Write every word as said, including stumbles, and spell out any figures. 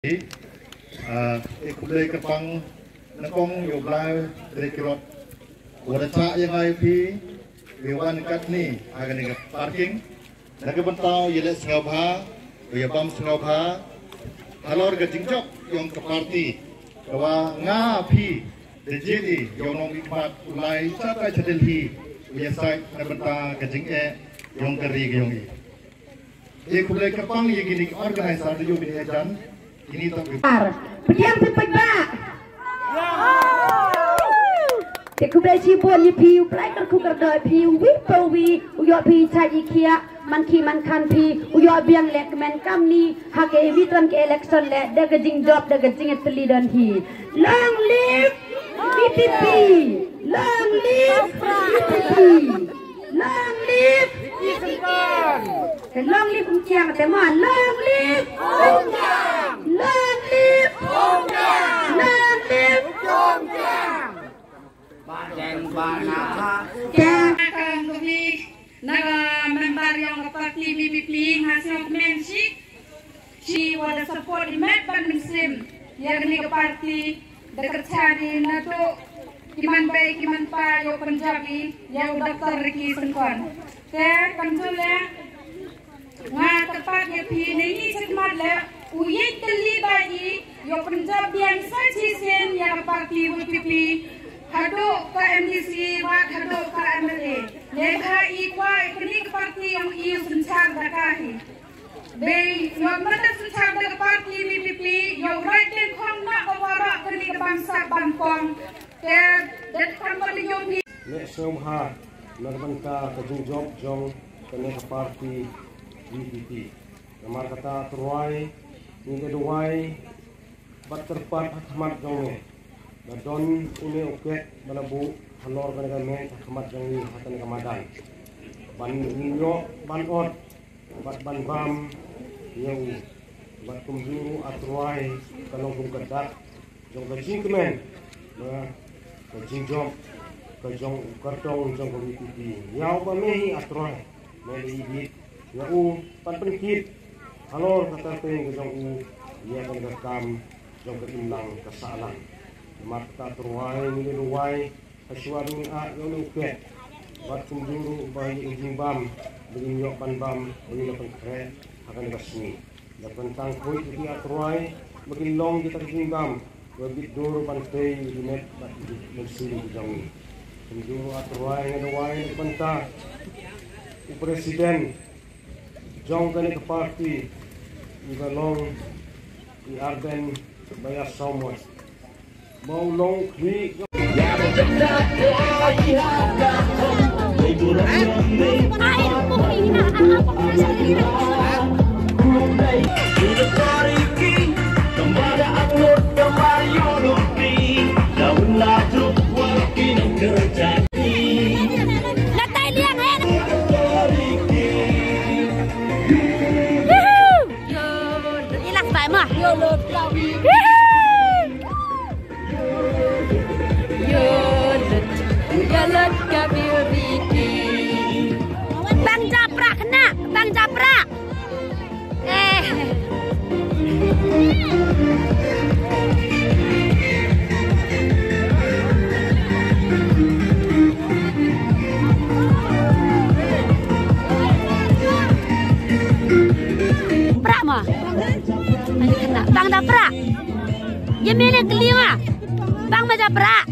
Ah, e khublei kyrpang na kong ïa u Blai Trai Kirot. Wat da chah ïa nga ïa phi, ïa wan katni ha kane ka parking. Na ka bynta ïa leh sngewbha, ïa bam sngewbha halor ka jingjop jong ka party. Ka wa nga phi da jin i ïa u nongmihkhmat u lai sha tai sha Delhi, u ïa sait na bynta ka jingeh jong ka ri ka jong i. Ïa khublei kyrpang ïa kine ki organizer da ïoh kine ki jan, kine tang ki. Ar. Pdiang phi paidbah. Te khublei shibun ïa phi, u Blai kyrkhu kyrdoh ïa phi, u wi pa u wi, u ïoh phi chait ïa khiah, man khih man khan phi, u ïoh biang leh kmen kamni, ha ka wi tang ka election leh, da ka jingjop, da ka jingïatylli don hi. Long live V P P! Long live V P P! Long live! Te long live Umkiang te ma, long live! Long live! Long live! Ba deng ba na ha. Te ka ngwi na member jong ka party V P P nga sngewkmen shi. Shi wa da support i met ban mynsiem ïa kane ka party da kyrchan i naduh ki man bei ki man pa ïa u Punjab i ïa u Doctor Ricky Syngkon. Te kan jule nga kyrpad ïa phi ne ngi sngewmat le u ïeit tylli ba i ïa u Punjab biang sa shisien ïa ka party V P P haduh ka M D C wat haduh ka M L A. Ne ha i kwah ïa kane ka party ong i u synshar da ka hi. Bei, ïa u mynta synshar da ka party V P P, ïa u rai teng khong na ka warok kane ka bamsap bampong. Te, da kam ka lynñiong hi. Leh sngewbha na ka bynta ka jingjop jong kane ka party V P P. Namar kata Trai, ngi da duwai, bad kyrpad ha khmat jong me. Ba don une u ket ba la buh halor kane ka met ha khmat jong ngi ha kane ka madan. Ban ïoh ban ot bad ban bam ïa u. Bad kumjuh ruh A Trai ka long kum ka dak jong ka jingkmen ba ka jingjop ka jong u kyrtong jong ka V P P. Ïa u ba me hi A Trai me la ibit ïa u ban pynkit halor ka kyrteng ka jong u ïa kane ka kam jong ka imlang ka sahlang. Namar kata Trai ngi la duwai ha shuwa ba ngin ah ïa une u ket. Bad kumjuh ruh ba ïa ka jingbam ba ngin ïoh ban bam ba ngin ïa pynkhreh ha kane ka sngi. Da pyntang khuid ïa ki A Trai ba kin long kita ki jingbam ba bit dur ban tei ïa ki met bad ïa ki mynsiem ki jong ngi. Kumjuh ruh A Trai nga duwai na ka bynta u president jong kane ka party, i ba long i Arden Baiasaw Moit. Ba u long khlieh. Nga tai liang hen. Woohoo! Yo, lut, i lak bai ma. Yo, lut, ka. Woohoo! Yo, lut, yo, lut, ka beauty. Tang ja prah khynnah, tang ja prah. Eh. Prah mo. Bang da prah. Ye mele klinga. Bang ma da prah.